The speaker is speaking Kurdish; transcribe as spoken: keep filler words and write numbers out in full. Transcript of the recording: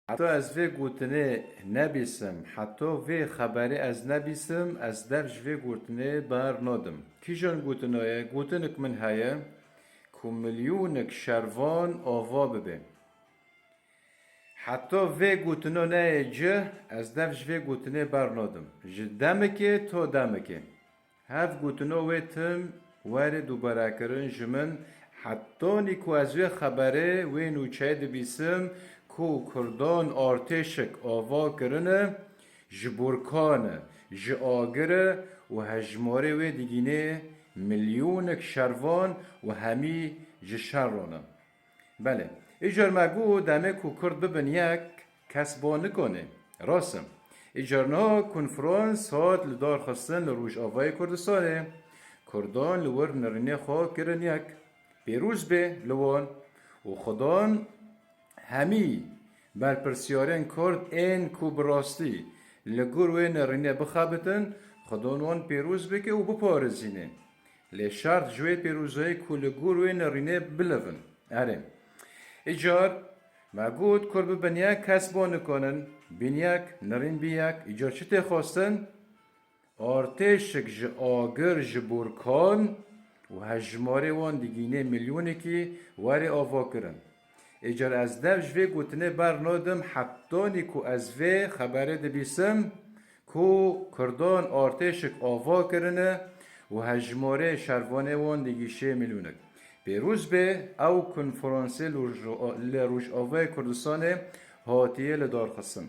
Heta ez vê gotinê nebîsim, heta vê xeberê ez nebîsim, ez dev ji vê gotinê ber nadim. Kîjan gotino ye? Gotinik min heye ku milyonek şervan ava bibe. Heta vê gotino neyê cih, ez dev ji vê gotinê ber nadim. Ji demekê to demekê. Hev gotino wê tim were duberekirin ji min, hetanî ku ez wê xeberê, wê nûçeyê dibîsim ku Kurdan artêşik ava kirine, ji burkan e, ji agir e û hejmarê wê digînê milyonek şervan û hemî ji şer re ne. Belê. Îcar me got demê ku Kurd bibin yek, kes ba nikane. Rast e. Îcar niha konferans hat li dar xistin li Rojavayê Kurdistanê. Kurdan li wir nirînê xwe kirin yek. Pêroz bê li wan û Xudan hemî berpirsiyarên Kurd ên ku bi rastî li gor wê nirînê bixebitin, Xudan wan pêroz bike û biparêzîne. Lê şert ji wê pêrozayî ku li gor wê nirînê bilivin. Erê. Îcar me got Kurd bibin yek, kes ba nikanin, bin yek, nirîn bin yek. Îcar çi tê xwestin? Artêşik ji agir, ji burkan û hejmarê wan digînê milyonekî were avakirin. Îcar ez dev ji vê gotinê ber nadim, hetanî ku ez vê xeberê dibîsim ku Kurdan artêşik ava kirine û hejmarê şervanê wan digîşê milyonek. Pêroz bê ew konferansê li Roj-, li Rojavayê Kurdistanê hatiye li dar xistin.